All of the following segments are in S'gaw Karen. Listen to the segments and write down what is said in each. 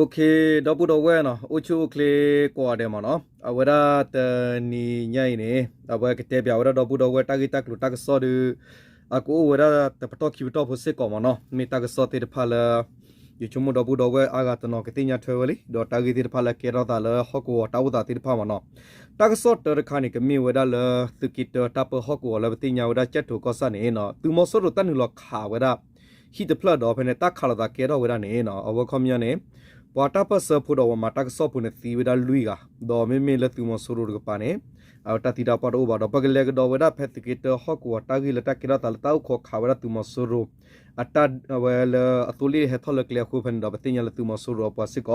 ဒီပုၢ်ဒီဝဲၢ်နီၤ အိၣ်ဆူၣ်အိၣ်ချ့ကိးဂၤဒဲးမ့ၢ်နီၤ, အဝဲဒၣ်တနံၤညါအံၤန့ၣ် အဝဲကတဲပၠးဝဲဒၣ်ဒီပုၢ်ဒီဝဲၢ်တၢ်ဂ့ၢ်တၢ်ကျိၤတၢ်ကစီၣ်ဒီး အကအိၣ်ဝဲဒၣ်တပတီၢ်ခံပတီၢ်ဖိစ့ၢ်ကီးမ့ၢ်နီၤ, မ့ၢ်တၢ်ကစီၣ်သ့ၣ်တဖၣ်လၢ ယဆိကမိၣ်ဒီပုၢ်ဒီဝဲၢ်အါဂၤတနီၤကသ့ၣ်ညါထွဲဝဲလံ, ဒီးတၢ်ဂ့ၢ်သ့ၣ်တဖၣ်လၢကဲထီၣ်သးလၢဟီၣ်ကဝီၤတၢ်အိၣ်သးသ့ၣ်တဖၣ်မ့ၢ်နီၤ. တၢ်ကစီၣ်တၢတခါန့ၣ် ကမ့ၢ်ဝဲဒၣ်လၢသုးက့တၢတၢ်ပၢဟီၣ်ကဝီၤလၢပသ့ၣ်ညါဝဲဒၣ်ကၠဲၣ်ထိးကီၢ်ဆၣ်န့ၣ် သုးမီၤစိရိၤတၢ်နုာ်လီၤခးဝဲဒၣ် ဟံၣ်တဖျၢၣ်ဒီးဖဲန့ၣ် တၢ်ခးလိာ်သးကဲထီၣ်ဝဲဒၣ်န့ၣ် အဝဲခီပညီန့ၣ် ပှၤတၢ်ပၢၢ်ဆၢဖိဒီးပှၤမၤတၢ်ကစီၣ်ဖိန့ၣ်သံဝဲဒၣ်လွံၢ်ဂၤ, ဒီးမ့မ့ၢ်လၢသုးမီၤစိရိၤတကပၤန့ၣ် အဝဲတၢ်သံတၢ်ပှၢ်တအိၣ်ဘၣ်ဒီး ပကလဲၤကဒီးဝဲဒၣ်ဖဲသုးက့တၢဟီၣ်ကဝီၤတၢ်ဂ့ၢ်လၢတၢ်ကဲထီၣ်သးလၢတၢ်အိၣ်ခိးခးဝဲဒၣ်သုးမီၤစိရိၤ အတၢ်ဝဲလၢအသိလ့ၣ်ဟဲထီၣ်လၢကျဲအဃိဖဲန့ၣ်ဒီး ပသ့ၣ်ညါလၢသုးမီၤစိရိၤအပှၤစ့ၢ်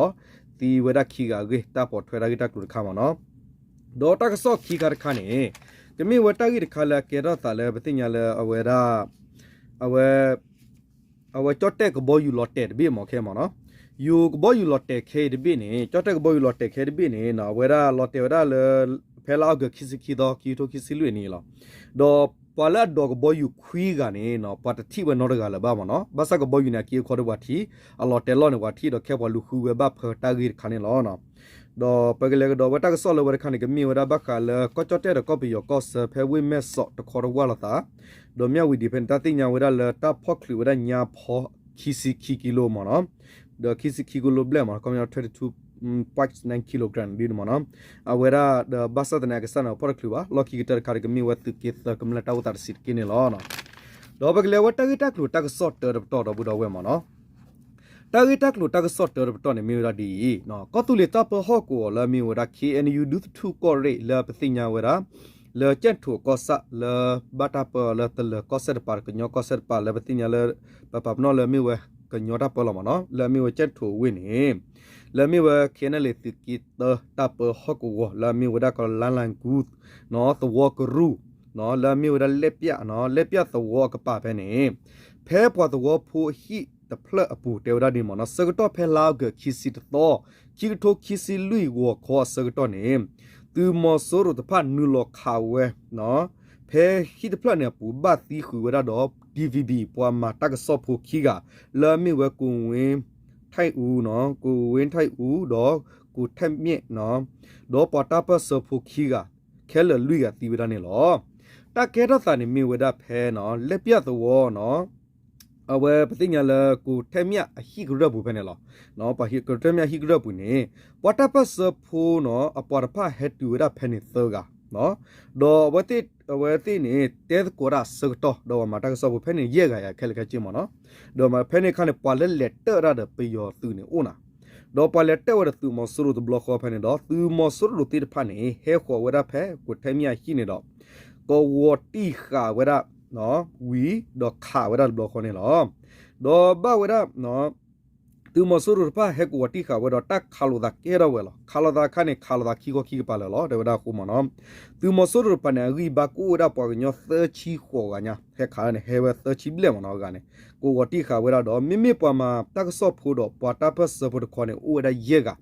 ကီး သံဝဲဒၣ်ခံဂၤအဂ့ၢ် တၢ်ပိာ်ထွဲတၢ်ဂ့ၢ်တၢ်ကျိၤတခါမ့ၢ်နီၤ. ဒီးတၢ်ကစီၣ်ခံခါတခါန့ၣ် ကမ့ၢ်ဝဲတၢ်ဂ့ၢ်တခါလၢအကဲထီၣ်သးလၢပသ့ၣ်ညါလၢအဝဲဒၣ် အဝဲ အဝဲကၠီၣ်တဲၣ်ကဘီယူၤလီၤတဲာ်တဘ့ၣ်မ့ၢ်ခဲမ့ၢ်နီၤ, ယူၤကဘီယူၤလီၤတဲာ်ခဲအံၤတဘ့ၣ်န့ၣ် ကၠီၣ်တဲၣ်ကဘီယူၤလီၤတဲာ်ခဲတဘ့ၣ်န့ၣ် အဝဲဒၣ်လီၤတဲာ်ဝဲဒၣ်လၢ ဖဲလါအီကူးခံဆံခံသီ ခံကထိခံဆံလွံၢ်နံၣ်လီၤ. ဒီးပှၤလၢအဒိးကဘီယူၤခွံဂၤန့ၣ် ပှၤတထံၣ်ဝဲနီတဂၤလၢၤဘၣ်မ့ၢ်နီၤ, ဘၣ်ဆၣ်ကဘီယူၤန့ၣ် အက့အခီဒီးပှၤထံၣ် အလီၤတဲာ်လီၢ်န့ၣ်ပှၤထံၣ်ဒီးခဲပှၤလူၤဃုဝဲဘၣ်ဖၢတၢ်ဂ့ၢ်တခါန့ၣ်လီၤ. ဒီးပကလဲၤကဒီးဝဲတၢ်ကစီၣ်လၢဝဲတခါန့ၣ် ကမ့ၢ်ဝဲဒၣ်ဘၣ်ဃးလၢကီၢ်ကၠီၣ်တဲၣ်ဒီးကီၢ်ပယီၤကီၢ်ဆၢဖဲဝ့ၢ်မဲၢ်စီးတခီတဝၢ်လိာ်သး, ဒီးမၠၣ်ဝတံၤဖဲန့ၣ် တၢ်သ့ၣ်ညါဝဲဒၣ်လၢတၢ်ဖီၣ်ချုးဝဲဒၣ်ညါဖီခံဆံခံကံလိမ့ၢ်နီၤ, ဒီးခံဆံခံကံလိဘျဲၣ်မ့ၢ်နီၤ, ခီပညီ twenty two point nine kilogram ဒ်န့ၣ်မ့ၢ်နီၤ, အဝဲဒၣ်ဒီးဘၣ်ဆၣ်သနာ်က့ကစၢ်န့ၣ် ဖီၣ်တချုးဘၣ်, လီၢ်ခံကတၢၢ်တခါဒီးကမ့ၢ်ဝဲသုးက့သၢကမျၢၢ်တၢ်အိၣ်သးတဆံးတက့ၢ်န့ၣ်လီၤ. ဒီးပကလဲၤဝဲတၢ်ဂ့ၢ်တၢ်ကျိၤတၢ်ကစီၣ်တၢတပတီၢ်ဒီပုၢ်ဒီဝဲၢ်မ့ၢ်နီၤ, တၢ်ဂ့ၢ်တၢ်ကျိၤတၢ်ကစီၣ်တၢတပတီၢ်န့ၣ်မ့ၢ်ဝဲဒၣ်ဒ်အံၤ, ကီၢ်သူလ့ၤတၢ်ပၢဟီၣ်ကဝီၤလၢအမ့ၢ်ဝဲဒၣ် K N U ဒူသထူၣ်ကီၢ်ရ့ၣ်လၢပသ့ၣ်ညါဝဲဒၣ် လၢကၠဲၣ်ထိးကီၢ်ဆၣ်လၢဘၣ်တၢ်ပၢလၢတလၢၤကီၢ်စဲၣ်တပၤ ကညီကီၢ်စဲၣ်တပၤလၢပသ့ၣ်ညါလၢ ပပာ်ပနီၣ်လၢအမ့ၢ်ဝဲကညီတၢ်ပၢလီၤမ့ၢ်နီၤ, လၢအမ့ၢ်ဝဲကၠဲၣ်ထိးအဝ့ၢ်န့ၣ် လၢအမ့ၢ်ဝဲ K N L A သုးက့သၢတၢ်ပၢဟီၣ်ကဝီၤ လၢအမ့ၢ်ဝဲဒၣ်ကီးလါလၤကူ သဝီကရူၢ် လၢအမ့ၢ်ဝဲဒၣ်လဲၣ်ပျၣ်, လဲၣ်ပျၣ်သဝီအကပၤဖဲန့ၣ် ဖဲပှၤသဝီဖိအဟံၣ်တဖျၢၣ်အပူၤတဲဝဲဒၣ်ဒ်န့ၣ်မ့ၢ်နီၤ, ဆၢကတီၢ်ဖဲလါအီကူးခံဆံတသီ ခံကထိခံဆံလွံၢ်ဂီၤခီအဆၢကတီၢ်န့ၣ် သုးမီၤစိရိၤတဖၣ်နုာ်လီၤခးဝဲ ဖဲဟံၣ်တဖျၢၣ်န့ၣ်အပူၤ ဘၣ်သံဃုာ်ဝဲဒၣ်ဒီး D V B ပှၤမၤတၢ်ကစီၣ်ဖိခံဂၤ လၢအမ့ၢ်ဝဲ ကိုဝင်းထက်ဦး, ကိုဝင်းထက်ဦး ဒီး ကိုထက်မြင့် ဒီးပှၤတၢ်ပၢၢ်ဆၢဖိခံဂၤ ခဲလၢာ်လွံၢ်ဂၤသံဝဲဒၣ်န့ၣ်လီၤ. တၢ်ကဲထီၣ်သးန့ၣ်မ့ၢ်ဝဲဒၣ်ဖဲ လဲၣ်ပျၣ်သဝီ အဝဲပသ့ၣ်ညါလၢ ကိုထက်မြင့် အဟံၣ်ကရၢၢ်ပူၤဖဲန့ၣ်လီၤ. ပှၤ ကိုထက်မြင့် အဟံၣ်ကရၢၢ်ပူၤန့ၣ် ပှၤတၢ်ပၢၢ်ဆၢဖိနီၤ အပှၤတဖၣ်ဟဲတုၤဝဲဒၣ်ဖဲန့ၣ်သၢဂၤ, ဒီးအဝဲသ့ၣ်န့ၣ် တဲသကိးတၢ်အဆၢကတီၢ် ဒီးပှၤမၤတၢ်ကစီၣ်ဖိဖဲန့ၣ် ယဲၢ်ဂၤယၤခဲလၢာ်ခဲဆ့မ့ၢ်နီၤ, ဒီးဖဲန့ၣ်အခါန့ၣ် ပှၤလၢလဲၤတၢၣ်တၢ်ဒီးပယီၤသုးန့ၣ်အိၣ်နၤ, ဒီးပှၤလဲၤတၢၣ်ဝဲဒီးသုးမီၤစိရိၤတဘျီဃီဖဲန့ၣ်ဒီး သုးမီၤစိရိၤသ့ၣ်တဖၣ်န့ၣ် ဟဲဃီၤဝဲဒၣ်ဖဲ ကိုထက်မြင့် အဟံၣ်န့ၣ်ဒီး ကဝီၤတံၢ်ဃာ်ဝဲဒၣ် ဝံၤ ဒီးခးဝဲဒၣ်တဘျီဃီန့ၣ်လီၤ. ဒီးဘၣ်ဝဲဒၣ် သုးမီၤစိရိၤတဖၣ်ဟဲကဝီၤတံၢ်ဃာ်ဝဲဒီးတၢ်ခးလိာ်သးကဲထီၣ်ဝဲလီၤ. ခးလိာ်သးအခါန့ၣ် ခးလိာ်သးခံခီခံကပၤလၢာ်လီၤ တဲဝဲဒၣ်အဃိမ့ၢ်နီၤ, သုးမီၤစိရိၤတဖၣ်န့ၣ် အဂံၢ်ဘါကအိၣ်ဝဲဒၣ်ပှၤကညီသၢဆံဃိးဂၤညါ ဟဲခးန့ၣ် ဟဲဝဲသၢဆံဘျဲၣ်မ့ၢ်နီၤ အဂၤန့ၣ် ကဝီၤတံၢ်ဃာ်ဝဲဒၣ်ဒီး မ့မ့ၢ်ပှၤမၤတၢ်ကစီၣ်ဖိဒီးပှၤတၢ်ပၢၢ်ဆၢဖိတခီန့ၣ် အိၣ်ဝဲဒၣ်ယဲၢ်ဂၤ,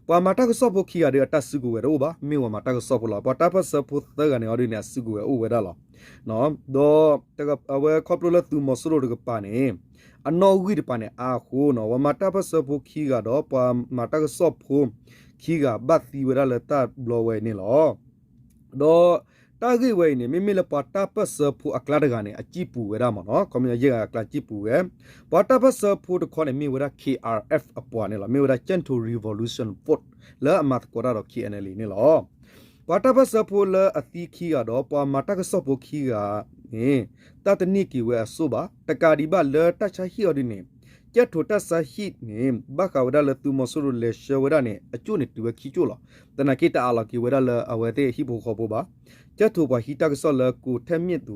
ပှၤမၤတၢ်ကစီၣ်ဖိခံဂၤဒီးအတၢ်စုကဝဲၤတအိၣ်ဘၣ်, မ့ၢ်ပှၤမၤတၢ်ကစီၣ်ဖိလီၤ. ပှၤတၢ်ပၢၢ်ဆၢဖိသၢဂၤန့ၣ်အီၤဒ်န့ၣ် အစုကဝဲၤအိၣ်ဝဲဒၣ်လီၤ. ဒီးအဝဲခီဖျိလၢသုးမီၤစိရိၤတကပၤန့ၣ် အနီၣ်ဂံၢ်တပၤန့ၣ် အါအဃိနီၤ ပှၤမၤတၢ်ပၢၢ်ဆၢဖိခံဂၤဒီး ပှၤမၤတၢ်ကစီၣ်ဖိခံဂၤ ဘၣ်သံဝဲဒၣ်လၢတၢ်တဘျီဝဲအံၤန့ၣ်လီၤ. ဒီးတၢ်ဂ့ၢ်ဝဲအံၤန့ၣ် မ့မ့ၢ်လၢပှၤတၢ်ပၢၢ်ဆၢဖိအကျါတဂၤန့ၣ် အစံၣ်ပူၤဝဲဒၣ်မ့ၢ်နီၤ, ခီပညီယဲၢ်ဂၤအကျါစံၣ်ပူၤဝဲ, ပှၤတၢ်ပၢၢ်ဆၢဖိတခီန့ၣ် မ့ၢ်ဝဲဒၣ် K R F အပှၤန့ၣ်လီၤ, မ့ၢ်ဝဲဒၣ် Kyaikto Revolution Force လၢအမၤသကိးတၢ်ဒီး K N L A န့ၣ်လီၤ. ပှၤတၢ်ပၢၢ်ဆၢဖိလၢအသံခံဂၤဒီး ပှၤမၤတၢ်ကစီၣ်ဖိခံဂၤန့ၣ် တၢ်တန့ၢ်က့ၤဝဲအစိၣ်ဘၣ်. တကးဒံးဘၣ်လၢတၢ်ဆါဟံၣ်အီၤဒ်န့ၣ် ကၠဲၣ်ထိးတၢ်ဆါဟံၣ်န့ၣ် ဘၣ်ဃးဝဲဒၣ်လၢသုးမီၤစိရိၤလဲၤဆှၢဝဲဒၣ်န့ၣ် အကၠိၣ်န့ၣ်တုၤဝဲခံကၠိၣ်လီၤ. သနာ်က့တအးလီၤက့ၤဝဲဒၣ်လၢအဝဲသ့ၣ်အဟံၣ်ဖိဃီဖိဘၣ်. ကၠဲၣ်ထိးပှၤဟံးတၢ်ကစီၣ်လၢ ကိုထက်မြင့်သူ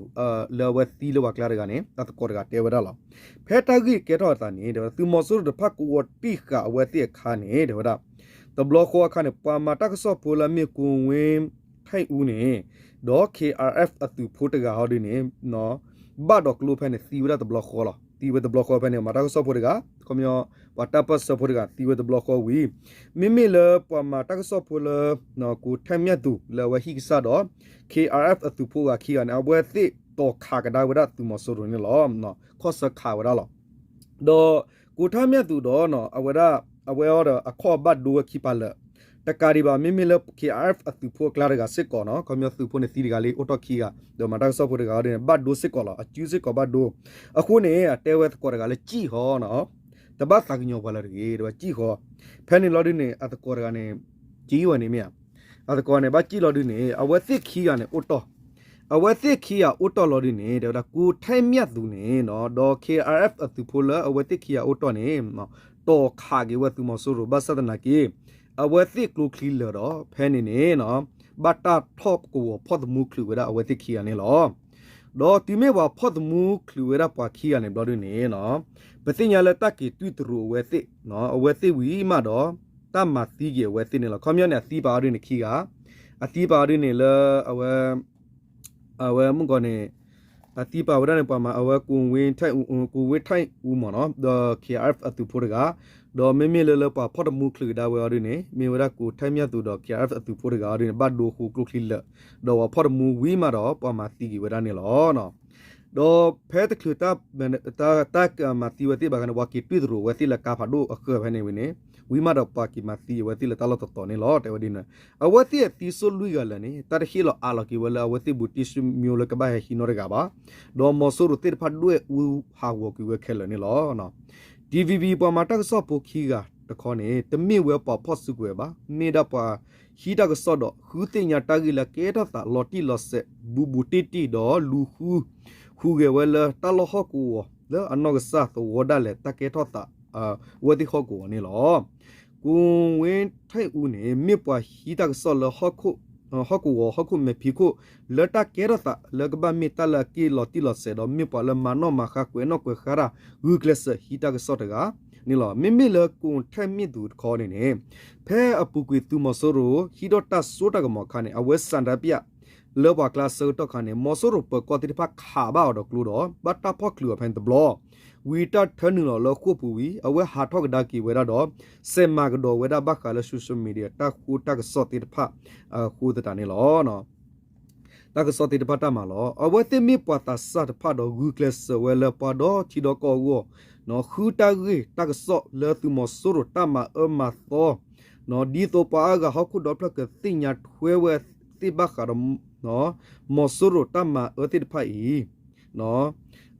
လၢအဝဲသံလၢပှၤကျါတဂၤန့ၣ် အသကိးတဂၤတဲဝဲဒၣ်လီၤ. ဖဲတၢ်ဂ့ၢ်ကဲထီၣ်အသးန့ၣ် တဲဝဲဒၣ်သုးမီၤစိရိၤတဖၣ်ကဝီၤတံၢ်ဃာ်အဝဲသ့ၣ်အခါန့ၣ် တဲဝဲဒၣ် တဘျီဃီအခါန့ၣ် ပှၤမၤတၢ်ကစီၣ်ဖိလၢအမ့ၢ် ကိုဝင်းထက်ဦးန့ၣ် ဒီး K R F အသုးဖိတဂၤဟီဒ်န့ၣ် ဘၣ်ဒီးကျိဖဲန့ၣ် သံဝဲဒၣ်တဘျီဃီလီၤ. သံဝဲတဘျီဃီဖဲန့ၣ် မၤတၢ်ကစီၣ်ဖိတဂၤ ခီပညီ ပှၤတၢ်ပၢၢ်ဆၢဖိတဂၤ သံဝဲတဘျီဃီဝံၤ မ့မ့ၢ်လၢပှၤမၤတၢ်ကစီၣ်ဖိလၢ ကိုထက်မြင့်သူလၢအဝဲဟံၣ်ကစၢ်ဒီး K R F အသုးဖိဂၤခံဂၤန့ၣ် အဝဲသ့ၣ်တီၤခးကဒါဝဲဒၣ်သုးမီၤစိရိၤန့ၣ်လီၤ. ခီၣ်ဆၢခးဝဲဒၣ်လီၤ. ဒီး ကိုထက်မြင့်သူဒီး အဝဲဒၣ် အဝဲအီၤဒီးအခီၣ်ဘၣ်ဒိဝဲခံပၤလၢာ်, တကးဒံးဘၣ် မ့မ့ၢ်လၢ ခ့ၣ်အါအါအ့ၣ် အသုးဖိအကျါတဂၤစ့ၢ်ကီးနီၤ, ခီပညီသုးဖိန့ၣ်သံတဂၤလံ အိၣ်ထီၣ်ခံဂၤ, ဒီးမၤတၢ်ကစီၣ်ဖိတဂၤအီၤဒ်န့ၣ် ဘၣ်ဒိစ့ၢ်ကီးလီၤ, အစုစ့ၢ်ကီးဘၣ်ဒိ, အဃိန့ၣ် အတဲဝဲသကိးတဂၤလၢ စံၣ်ဃီနီၤ, တဘၣ်သးကညီၤပှၤလၢၤတဂ့ၤ တဲဝဲစံၣ်ဃီ, ဖဲန့ၣ်လီၤဒ်န့ၣ် အသကိးတဂၤန့ၣ် စံၣ်ဝဲန့ၣ်မ့ၢ်ဧါ, အသကိးန့ၣ် ဘၣ်စံၣ်လီၤဒ်န့ၣ် အဝဲသ့ၣ်ခံဂၤန့ၣ်အိၣ်တီၢ်, အဝဲသ့ၣ်ခံဂၤအိၣ်တီၢ်လီၤဒ်န့ၣ် တဲဝဲဒၣ် ကိုထိုက်မြတ်သူန့ၣ်နီၤ, ဒီး ခ့ၣ်အါအါအ့ၣ် အသုးဖိလၢအဝဲသ့ၣ်ခံဂၤအိၣ်တီၢ်န့ၣ် တီၢ်ခးက့ၤဝဲသုးမီၤစိရိၤ ဘၣ်ဆၣ်သနာ်က့ အဝဲသ့ၣ်ကျိချံလၢာ်ဒီး ဖဲန့ၣ်န့ၣ်နီၤ ဘၣ်တၢ်ထီၣ်ကဝီၤဖီၣ်သမူချုးဝဲဒၣ်အဝဲသ့ၣ်ခံဂၤန့ၣ်လီၤ. ဒီးတုၤမ့ၢ်ပှၤဖီၣ်သမူချုးဝဲဒၣ်ပှၤခံဂၤန့ၣ်ဘျီဒ်န့ၣ်နီၤ, ပသ့ၣ်ညါလၢတၢ်က့ၤတွံၢ်တရူးအဝဲသ့ၣ်, အဝဲသ့ၣ်ဝံၤမးဒီး တၢ်မၤသံက့ၤအဝဲသ့ၣ်န့ၣ်လီၤ. ခီပညီန့ၣ် အသံပာ်အီၤဒ်န့ၣ်ခံဂၤ, အသံပာ်အီၤဒ်န့ၣ်လၢ အဝဲ အဝဲမုၣ်ကီၤန့ၣ် အသံပာ်ဝဲဒၣ်န့ၣ် ပှၤမၤအဝဲ ကိုဝင်းထက်ဦးမ့ၢ်နီၤ, ဒီး ခ့ၣ်အါအါအ့ၣ် အသုးဖိတဂၤ, ဒီးမ့မ့ၢ်လၢလၢပှၤဖီၣ်သမူချုးကဒါဝဲအီၤဒ်န့ၣ် မ့ၢ်ဝဲဒၣ် ကိုထိုက်မြတ်သူ ဒီး ခ့ၣ်အါအါအ့ၣ် အသုးဖိတဂၤအီၤဒ်န့ၣ် ဘၣ်ဒိဃိကျိချံလၢာ်, ဒီးပှၤဖီၣ်သမူဝံၤမးဒီး ပှၤမၤသံက့ၤဝဲဒၣ်န့ၣ်လီၤ. ဒီးဖဲတချုး တၢ်မၤသံဝဲသ့ၣ်ဘၣ်ခါန့ၣ် ပှၤက့ၤတွံၢ်တရူးအဝဲသ့ၣ်လၢကါဖးဒိၣ်အဃၢၤဖဲန့ၣ်ဝံၤန့ၣ်, ဝံၤမးဒီးပှၤက့ၤမၤသံအဝဲသ့ၣ်လၢတၢ်လီၢ်တတီၤန့ၣ်လီၤ တဲဝဲဒ်န့ၣ်. အဝဲသ့ၣ်အသံစိၣ်လွံၢ်ဂၤလၢာ်န့ၣ် တၢ်တဟ့ၣ်လီၤအးလီၤက့ၤဝဲလၢအဝဲသ့ၣ်ဘူးတံၢ်စံမိလၢကဘၣ်ဟဲဟံးနီတဂၤဘၣ်, ဒီးမီၤစိရိၤသ့ၣ်တဖၣ်ဒွဲၣ်အူဟးဂီၤကွံာ်ဝဲခဲလၢာ်န့ၣ်လီၤ. ဒံၣ်ဝံၣ်ဝံၣ် ပှၤမၤတၢ်ကစီၣ်ဖိခံဂၤတခီန့ၣ် တမ့ၢ်ဝဲပှၤဖီၣ်စုကဝဲၤဘၣ်, မ့ၢ်ဒၣ်ပှၤဟံးတၢ်ကစီၣ်ဒီး ဃုသ့ၣ်ညါတၢ်ဂ့ၢ်လၢကဲထီၣ်သးလီၤတံၢ်လီၤဆဲး ဘူးဘူးတံၢ်တံၢ်ဒီးလူၤဃု ဟူးဂဲၤဝဲလၢတၢ်လီၢ်ဟီၣ်ကဝီၤ လၢအနီၢ်ကစၢ်သဝီဒၣ်လဲာ်တၢ်ကဲထီၣ်သး အဝဲသ့ၣ်ဟီၣ်ကဝီၤန့ၣ်လီၤ. ကိုဝင်းထက်ဦးန့ၣ် မ့ၢ်ပှၤဟံးတၢ်ကစီၣ်လၢ ဟီၣ်ကဝီၤဟီၣ်ခိၣ်မဲာ်ဖံးခိၣ် လၢတၢ်ကဲထီၣ်သးလၢကဘၣ်မ့ၢ်တၢ်လၢအက့ၢ်လီၤတံၢ်လီၤဆဲးဒီး မ့ၢ်ပှၤလၢမၤနီၣ်မၤဃါကွဲးနီၣ်ကွဲးဃါတၢ် ဂုာ်ကျဲးစၢးဟံးတၢ်ကစီၣ်တဂၤန့ၣ်လီၤ. မ့မ့ၢ်လၢ ကိုထိုက်မြတ်သူ တခီန့ၣ်န့ၣ် ဖဲအပူၤကွံာ်သုးမီၤစိရိၤ ဟံးထီၣ်တၢ်စိတၢ်ကမီၤအခါန့ၣ် အဝဲဆန္ဒပြ လၢပှၤကျါဆၢကတီၢ်ခါန့ၣ် မီၤစိရိၤပၢၤကီၢ်သ့ၣ်တဖၣ်ခးဘၣ်အီၤဒီးကျိဒီး ဘၣ်တၢ်ဖီၣ်ချုးအီၤဖဲန့ၣ်တဘျီ, ဝံၤတၢ်ထၢနုာ်လီၤလၢဃိာ်ပူၤဝံၤ အဝဲဟးထီၣ်ကဒါက့ၤဝဲဒၣ်ဒီး စဲးမၤကဒီးဝဲဒၣ်ဘၣ်ဃးလၢ social media တၢ်ဃိတၢ်ကစီၣ်သ့ၣ်တဖၣ် အဃိသတးန့ၣ်လီၤ. တၢ်ကစီၣ်သ့ၣ်တဖၣ်တၢ်မၤလီၤ. အဝဲသ့ၣ်မ့ၢ်ပှၤသးစၢ်တဖၣ်ဒီး ဂုာ်ကျဲးစၢးဝဲလၢပှၤဒီထံဒီကီၢ်အဂီၢ် ဃုတၢ်ဂ့ၢ်တၢ်ကစီၣ်လၢသုးမီၤစိရိၤတၢ်မၤအၢမၤသီ ဒ်သိးပှၤအါဂၤဟီၣ်ခိၣ်ဒီဖျၢၣ်ကသ့ၣ်ညါထွဲဝဲသ့ၣ်ဘၣ်ဃးဒီး မီၤစိရိၤတၢ်မၤအၢသ့ၣ်တဖၣ်အံၤ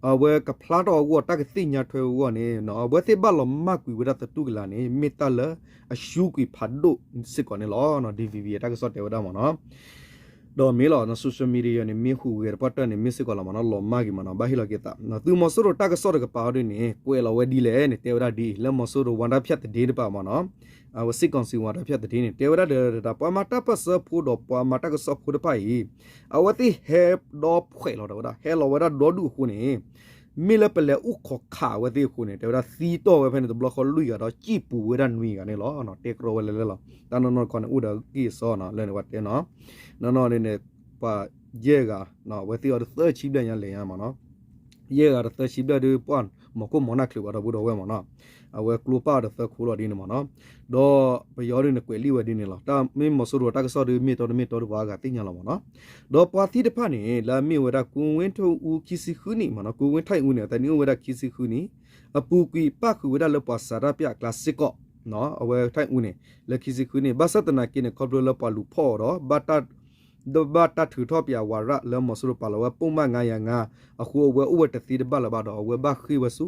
အဝဲကဖျါထီၣ်အဂီၢ် တၢ်ကသ့ၣ်ညါထွဲအဂီၢ်န့ၣ် အဝဲသ့ၣ်ဘၣ်လီၤမၢ်ကွံာ်ဝဲဒၣ်သတူၢ်ကလာ်န့ၣ် မ့ၢ်တၢ်လၢအဆူးကွံာ်ဖးဒိၣ်စ့ၢ်ကီးန့ၣ်လီၤ. ဒံၣ်ဝံၣ်ဝံၣ် အတၢ်ကစီၣ်တဲဝဲဒၣ်မ့ၢ်နီၤ. ဒီးမ့ၢ်လီၤ social media န့ၣ် မ့ၢ်ဟူးဂဲၤတပှၢ်တၢၢ်န့ၣ် မ့ၢ်စ့ၢ်ကီးလီၤမ့ၢ်နီၤ လီၤမၢ်က့ၤမ့ၢ်နီၤ ဘၣ်ဟ့ၣ်လီၤက့ၤသး သုးမီၤစိရိၤတၢ်ကစီၣ်တကပၤအီၤဒ်န့ၣ် ကွဲးလီၤဝဲဒ်လဲၣ်န့ၣ် တဲဝဲဒၣ်ဒ်အံၤ လၢမီၤစိရိၤ ဝါဒဖြန့်သတင်း တပၤမ့ၢ်နီၤ အဝဲ စစ်ကောင်စီ ဝါဒဖြန့်သတင်း န့ၣ် တဲဝဲဒၣ်ဒီး ပှၤမၤတၢ်ပၢၢ်ဆၢဖိဒီးပှၤမၤတၢ်ကစီၣ်ဖိတဖၣ်အံၤ အဝဲသ့ၣ်ဟဲဒီဖှဲးလီၤဒီးဝဲဒၣ် ဟဲလီၤဝဲဒၣ်ဒီဒူၣ်အဃိန့ၣ် မ့ၢ်လၢပလဲၤအိၣ်ခိးခးအဝဲသ့ၣ်အဃိန့ၣ် တဲဝဲဒၣ်သံတီၢ်ဝဲဖဲန့ၣ်တဘျီဃီလွံၢ်ဂၤဒီး စံၣ်ပူၤဝဲဒၣ်နွံဂၤန့ၣ်လီၤ. တဲကြီဝဲလဲၤလဲၤလီၤ တၢ်နီၢ်နီၢ်တခီန့ၣ် အိၣ်ဒီးအက့ၢ်အစီနီၤ လၢန့ၣ်ပှၤတဲနီၤ နီၢ်နီၢ်န့ၣ် ပှၤယဲၢ်ဂၤ အဝဲသ့ၣ်အီၤဒီးသၢဆံဘျဲၣ်ညါလဲၤညါမ့ၢ်နီၤ ယဲၢ်ဂၤဒီးသၢဆံဘျဲၣ်ဒီး ပှၤမီၤခိၣ်မီၤနၢ်ချုးဘၣ်ဒီပုၢ်ဒီဝဲၢ်မ့ၢ်နီၤ အဝဲကျိပာ်အီၤဒီးသၢခိလီၤဒ်န့ၣ်မ့ၢ်နီၤ ဒီးပယီၤဒ်န့ၣ် ကွဲးလံာ်ဝဲဒ်န့ၣ်လီၤ. တၢ်မ့ၢ်မီၤစိရိၤတၢ်ကစီၣ်ဒီး မ့ၢ်တီတမ့ၢ်တီဒီးပှၤအါဂၤသ့ၣ်ညါလီၤမ့ၢ်နီၤ ဒီးပှၤသံတဖၣ်န့ၣ် လၢအမ့ၢ်ဝဲဒၣ် ကိုဝင်းထက်ဦး ခံဆံဃုနံၣ်မ့ၢ်နီၤ ကိုဝင်းထက်ဦးန့ၣ် အသးနံၣ်အိၣ်ဝဲဒၣ်ခံဆံဃုနံၣ် အပူၤကွံာ်ပၣ်ဃုာ်ဝဲဒၣ်လၢပှၤဆန္ဒပြအကျါစ့ၢ်ကီး အဝဲထက်ဦးန့ၣ် လၢခံဆံဃုနံၣ် ဘၣ်ဆၣ်သနာ်က့န့ၣ် ခီဖျိလၢပှၤလူၤဖီၣ်အီၤဒီး ဘၣ်တၢ်ထုးထီၣ်ပၠးဝၤရၣ်လၢမီၤစိရိၤပာ်လီၤဝဲ ပုဒ်မ ငါးရာငါး အဃိအဝဲအိၣ်ဝဲတသ့တဘၣ်လၢၤဘၣ်ဒီး အဝဲဘၣ်ဃ့ၢ်ဝဲဆူ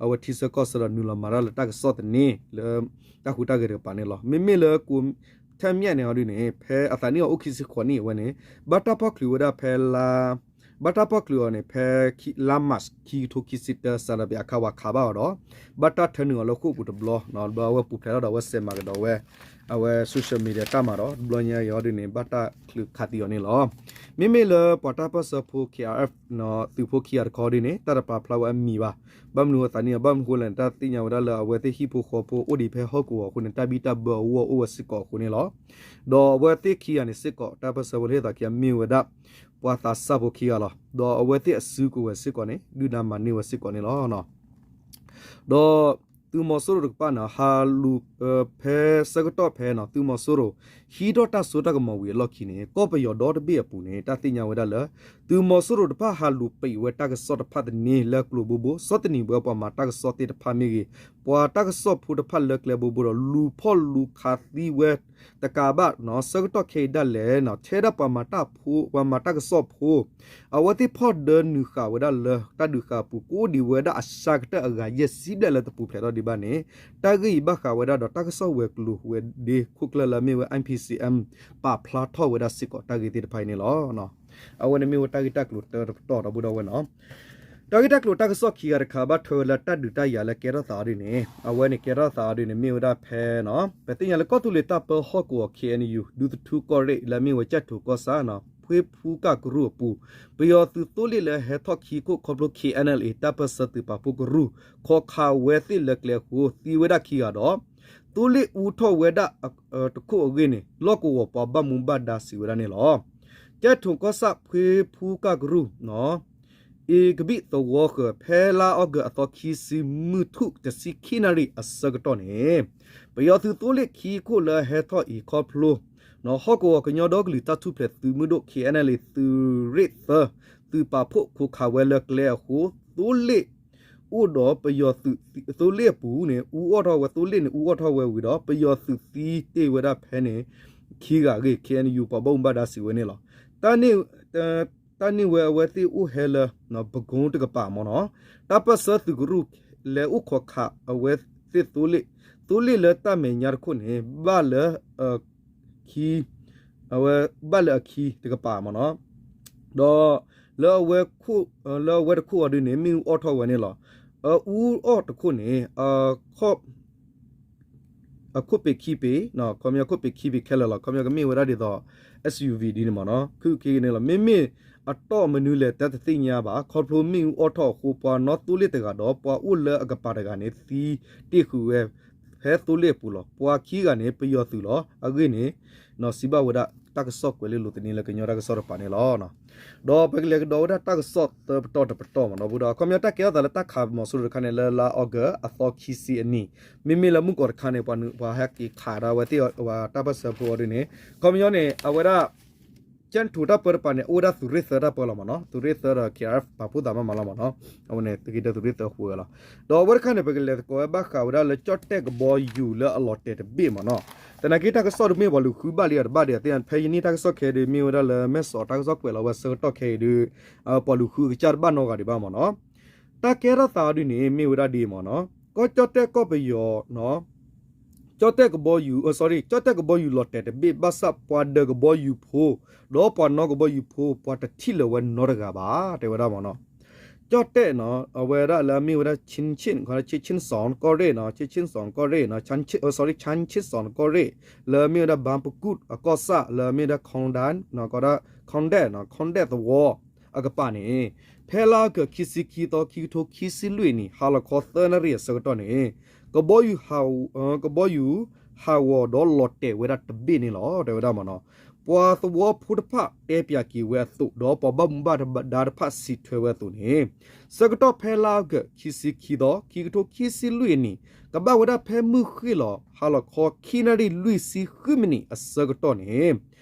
အဝဲထံဆၢကီၢ်ဆၢဒီးနုာ်လီၤမၤတၢ်လၢတၢ်ကစီၣ်သန့ လၢ တၢ်ဟူးတၢ်ဂဲၤတကပၤန့ၣ်လီၤ. မ့မ့ၢ်လၢ ကိုထိုက်မြတ်န့ၣ်အီၤဒ်န့ၣ် ဖဲအသးနံၣ်အီၤအိၣ်ခံဆံဃိးနံၣ်အဝဲန့ၣ် ဘၣ်တၢ်ဖီၣ်ချုးဝဲဒၣ်ဖဲလါ ဘၣ်တၢ်ဖီၣ်ချုးအီၤန့ၣ် ဖဲလါ March ခံကထိခံဆံတၢ ဆန္ဒပြအခါ ပှၤခးဘၣ်အီၤဒီး ဘၣ်တၢ်ထၢနုာ်အီၤလၢဃိာ်ပူၤတဘျီ ဒီးအဝဲပူၤဖျဲးထီၣ်ဒီးအဝဲစဲးမၤကဒီးဝဲ အဝဲ social media တၢ်မၤဒီး တဘျီညါအံၤအီၤဒ်န့ၣ် ဘၣ်တၢ်ချုးခးသံအီၤန့ၣ်လီၤ. မ့မ့ၢ်လၢပှၤတၢ်ပၢၢ်ဆၢဖိ ခ့ၣ်အါအါ သုးဖိခံဂၤတခီဒ်န့ၣ် တၢ်တပာ်ဖျါဝဲအမံၤဘၣ်. ဘၣ်မနုၤအသးနံၣ်အီၤ ဘၣ်မနုၤဃိလဲၣ်န့ၣ် တၢ်သ့ၣ်ညါဝဲဒၣ်လၢအဝဲသ့ၣ်ဟံၣ်ဖိဃီဖိ အိၣ်ဒံးဖဲဟီၣ်ကဝီၤအဃိန့ၣ် တၢ်ဘံၣ်တၢ်ဘၢအဂီၢ်အိၣ်ဝဲစ့ၢ်ကီးအဃိန့ၣ်လီၤ. ဒီးအဝဲသ့ၣ်ခံဂၤန့ၣ်စ့ၢ်ကီး တၢ်ပၢၢ်ဆၢဖိလၢဟ့ၣ်သးခံဂၤမ့ၢ်ဝဲဒၣ် ပှၤသးစၢ်ဖိခံဂၤလီၤ. ဒီးအဝဲသ့ၣ်အစုကဝဲၤစ့ၢ်ကီးန့ၣ် ဒုၣ်ဒါမၤန့ၢ်ဝဲစ့ၢ်ကီးန့ၣ်လီၤ. ဒီးသုးမီၤစိရိၤတကပၤန့ၣ် ဟးလူၤ ဖဲဆၢကတီၢ်ဖဲန့ၣ် သုးမီၤစိရိၤ ဟံးထီၣ်တၢ်စိတၢ်ကမီၤဝံၤအလီၢ်ခံန့ၣ် ကီၢ်ပယီၤဒီတဘ့ၣ်အပူၤန့ၣ် တၢ်သ့ၣ်ညါဝဲဒၣ်လၢ သုးမီၤစိရိၤတဖၣ်ဟးလူၤပံးဝဲတၢ်ကစီၣ်တဖၣ်သန့ လၢကျိၤဘိဘိ ဆီၣ်သနံးဝဲပှၤမၤတၢ်ကစီၣ်သ့ၣ်တဖၣ်မ့ၢ်ဂ့ၤ, ပှၤတၢ်ကစီၣ်ဖိတဖၣ်လၢကျဲဘိဘိဒီး လူၤဖီၣ်လူၤခးသံဝဲတကးဘၣ်နီၤ ဆၢကတီၢ်ခဲအံၤဒၣ်လဲာ်နီၤ ထဲဒၣ်ပှၤမၤတၢ်ဖိ ပှၤမၤတၢ်ကစီၣ်ဖိ အဝဲသ့ၣ်ဖီၣ်ဒၢနုာ်ဃာ်ဝဲဒၣ်လၢတၢ်ဒုးဃာ်အပူၤ ကအိၣ်ဒံးဝဲဒၣ်အစှၤကတၢၢ်အဂၤယဲၢ်ဆံဘျဲၣ်လၢတပူၤဖျဲးထီၣ်ဒံးဘၣ်န့ၣ် တၢ်ဂ့ၢ်အံၤဘၣ်ဃးဝဲဒၣ်ဒီးတၢ်ကစီၣ်ဝဲၤကျိၤဝဲၤဒ့ခိၣ်ကျၢၢ်လၢအမ့ၢ်ဝဲ I P C M ပာ်ဖျါထီၣ်ဝဲဒၣ်စ့ၢ်ကီးတၢ်ဂ့ၢ်သ့ၣ်တဖၣ်အံၤန့ၣ်လီၤ. အဝဲန့ၣ်မ့ၢ်ဝဲတၢ်ဂ့ၢ်တၢ်ကျိၤတၢတပတီၢ်ဒီပုၢ်ဒီဝဲၢ်နီၤ တၢ်ဂ့ၢ်တၢ်ကျိၤတၢ်ကစီၣ်ခံဂၤတခါ ဘၣ်ထွဲဝဲလၢတၢ်ဒုးတၢ်ယၤလၢကဲထီၣ်သးအီၤဒ်န့ၣ် အဝဲန့ၣ်ကဲထီၣ်သးအီၤဒ်န့ၣ် မ့ၢ်ဝဲဒၣ်ဖဲနီၤ ပသ့ၣ်ညါလၢကီၢ်သူလ့ၤတၢ်ပၢဟီၣ်ကဝီၤ K N U ဒူသထူကီၢ်ရ့ၣ် လၢအမ့ၢ်ဝဲကၠဲၣ်ထိၣ်ကီၢ်ဆၣ်နီၤ ဖှ့ဖူကၢ်ကရူၢ်အပူၤ ပယီၤသုးသိလ့ၣ်လၢဟဲထီၣ်ခံခိၣ်ခီဖျိ K N L A တၢ်ပၢၢ်ဆၢသုးပာ်ဖှိၣ်ကရူၢ် ခိးခးဝဲသ့ၣ်လၢကျဲအဃိ သံဝဲဒၣ်ခံဂၤဒီး သိလ့ၣ်အူထီၣ်ဝဲဒၣ်တခိၣ်အဂ့ၢ်န့ၣ် လီၢ်ကဝီၤပှၤဘၣ်မူဘၣ်ဒါစံးဝဲဒၣ်န့ၣ်လီၤ. ကၠဲၣ်ထိၣ်ကီၢ်ဆၣ်ဖှ့ဖူကၢ်ကရူၢ် အ့ကဘံၣ်သဝီဃၢၤ ဖဲလါအီကူးအသီခံဆံ မုၢ်ထူၣ်တဆံခံနၣ်ရံၣ်အဆၢကတီၢ်န့ၣ် ပယီၤသုးသိလ့ၣ်ခံခိၣ်လၢဟဲထီၣ်အံၤခီဖျိ ဟီၣ်ကဝီၤကညီဒီကလုာ်တၢ်ထူၣ်ဖျဲးသုးမုၢ်ဒိၣ် K N L A သုးရ့ၣ်သၢ သုးပာ်ဖှိၣ်ခိးခးဝဲလၢကျဲအဃိ သိလ့ၣ်အိၣ်ဒီးပယီၤသုး သိလ့ၣ်အပူၤန့ၣ် အူအီၣ်ထီၣ်ဝဲ သိလ့ၣ်န့ၣ် အူအီၣ်ထီၣ်ဝဲဝံၤဒီး ပယီၤသုးသံတ့ၢ်ဝဲဒၣ်ဖဲန့ၣ် ခံဂၤအဂ့ၢ် K N U ပှၤဘၣ်မူဘၣ်ဒါစံးဝဲန့ၣ်လီၤ. တၢ်န့ၣ်ဝဲအဝဲသ့ၣ်အိၣ်ဟဲလၢ ပကိတကပၤမ့ၢ်နီၤ တၢ်ပၢၢ်ဆၢသုးကရူၢ် လဲၤအိၣ်ခိးခးအဝဲသ့ၣ်သိလ့ၣ် သိလ့ၣ်လၢတၢ်မဲာ်ညါတခိၣ်န့ၣ် ဘၣ်လၢ အဝဲဘၣ်လၢအခံတကပၤမ့ၢ်နီၤ ဒီး လၢအဝဲတခိၣ်အီၤဒ်န့ၣ် မ့ၣ်အူအီၣ်ထီၣ်ဝဲန့ၣ်လီၤ. အအူအီၣ်တခိၣ်န့ၣ် အခိၣ်ပ့ၤခံပ့ၤ ခီပညီခိၣ်ပ့ၤခံပ့ၤခဲလၢာ်လီၤ. ခီပညီကမ့ၢ်ဝဲဒၣ်ဒ်သိး S U V ဒ်န့ၣ်မ့ၢ်နီၤ ခုၣ်က့န့ၣ်လီၤ. မ့မ့ၢ်အတီၢ်မနုၤလဲၣ်တၢ်တသ့ၣ်ညါဘၣ် ခီဖျိမ့ၣ်အူအီၣ်ထီၣ်အဃိ ပှၤနီသိလ့ၣ်တဂၤဒီး ပှၤအိၣ်လၢအကပၤတဂၤန့ၣ် သံတ့ၢ်ဃုာ်ဝဲ ဖဲသိလ့ၣ်အပူၤလီၤ. ပှၤခံဂၤန့ၣ် ပယီၤသုးလီၤ. အဂ့ၢ်န့ၣ် စံးဘၣ်ဝဲဒၣ်တၢ်ကစီၣ်ကွဲးလ့လိာ်သန့လၢကညီတၢ်ကစီၣ်တပၤန့ၣ်လီၤ. ဒီးပကလဲၤကဒီးဝဲဒၣ်တၢ်ကစီၣ်သၢပတီၢ်တပတီၢ်မ့ၢ်နီၤ ဒီးအခီပညီတၢ်ကဲထီၣ်သးလၢတၢ်ခးမီၤစိရိၤတခါန့ၣ် လၢလါအီကူးအသီခံဆံအနံၤ မ့မ့ၢ်လၢမုၢ်ကီးတခါန့ၣ် ပှၤဟဲက့ၤခးဒၣ်ဝဲသ့ၣ် တၢ်ပၢၢ်ဆၢဖိအီၤဒ်န့ၣ် အခီပညီန့ၣ် အဝဲဒၣ် ကၠဲၣ်ထိၣ်တၢ်ပၢတပၤန့ၣ် အိၣ်ဝဲဒၣ်သုးရ့ၣ်သၢတၢ်ပၢလီၤမ့ၢ်နီၤ သုးရ့ၣ်သၢဒီး K R F ပာ်ဖှိၣ်သးမးမးလီၤမ့ၢ်နီၤ အဝဲန့ၣ် သုးက့ဒၢသုးရ့ၣ်သၢဃုာ်ဝဲလီၤ. ဒီးအဝဲတခါန့ၣ် ပကလဲၤသကိးဝဲဘၣ်ဃးဝဲဒၣ်လၢကၠီၣ်တဲၣ်ကဘီယူၤလၢအလီၤတဲာ်တဘ့ၣ်မ့ၢ်နီၤ သနာ်က့တၢ်ကစီၣ်တမ့ၢ်ပှၤလူၤဃုဘၣ်လံအီၤတဘၣ်ဒီး သ့ၣ်ညါဖဲယနံၣ်တၢ်ကစီၣ်ခဲအံၤဒုး မ့ၢ်ဝဲဒၣ်လၢမဲၢ်ဆီးတၢ်ကစီၣ်ကွဲးလီၤဝဲဆၢကတီၢ်ခဲအံၤဒုး ပှၤလူၤဃုကစၢ်တဘၣ်နီတဂၤဒံးဘၣ်မ့ၢ်နီၤ တၢ်ကဲထီၣ်သးအီၤဒ်န့ၣ် မ့ၢ်ဝဲဒၣ်ဒ်အံၤမ့ၢ်နီၤ ကီၢ်ကၠီၣ်တဲၣ်ကီၢ်ပယီၤ ကၠီၣ်တဲၣ်ကဘီယူၤ sorry ကၠီၣ်တဲၣ်ကဘီယူၤလီၤတဲာ်တဘ့ၣ်ဘၣ်ဆၣ် ပှၤဒၢးကဘီယူၤဖိ ဒီးပှၤနီၣ်ကဘီယူၤဖိ ပှၤတထံၣ်လၢၤဝဲနီတဂၤဘၣ် တဲဝဲဒၣ်မ့ၢ်နီၤ ကၠီၣ်တဲၣ်နီၤ အဝဲဒၣ်လၢအမ့ၢ်ဝဲဒၣ် ချင်းချင်း ကီၢ်ရ့ၣ်နီၤ ချင်းချင်း ကီၢ်ရ့ၣ်နီၤ sorry ချင်းချင်း ကီၢ်ရ့ၣ် လၢအမ့ၢ်ဝဲဒၣ် ဘၣ်ပကူၣ် အကီၢ်ဆၣ် လၢအမ့ၢ်ဝဲဒၣ် ခီၣ်ဒဲၣ် ခီၣ်ဒဲၣ်နီၤ ခီၣ်ဒဲၣ်သဝီ အကပၤန့ၣ် ဖဲလါအီကူး ခံဆံခံသီ ခံကထိခံဆံလွံၢ်နံၣ် ဟါလီၤခီသၢနၣ်ရံၣ်အဆၢကတီၢ်န့ၣ် ကဘီယူၤ ကဘီယူၤဟးဂီၤဒီးလီၤတဲာ်ဝဲဒၣ်တဘ့ၣ်န့ၣ်လီၤ တဲဝဲဒၣ်မ့ၢ်နီၤ ပှၤသဝီဖိတဖၣ်တဲပၠးက့ၤဝဲအသိး ဒီးပှၤဘၣ်မူဘၣ်ဒါတဖၣ်စံးထွဲဝဲအသိးန့ၣ် ဆၢကတီၢ်ဖဲလါအီကူး ခံဆံခံသီ ခံကထိခံဆံလွံၢ်နံၣ် ကဘၣ်ဝဲဒၣ်ဖဲမုၢ်ဃ့ၢ်လီၤ ဟါလီၤခီခံနၣ်ရံၣ်လွံၢ်ဆံဃုမံးနံးအဆၢကတီၢ်န့ၣ်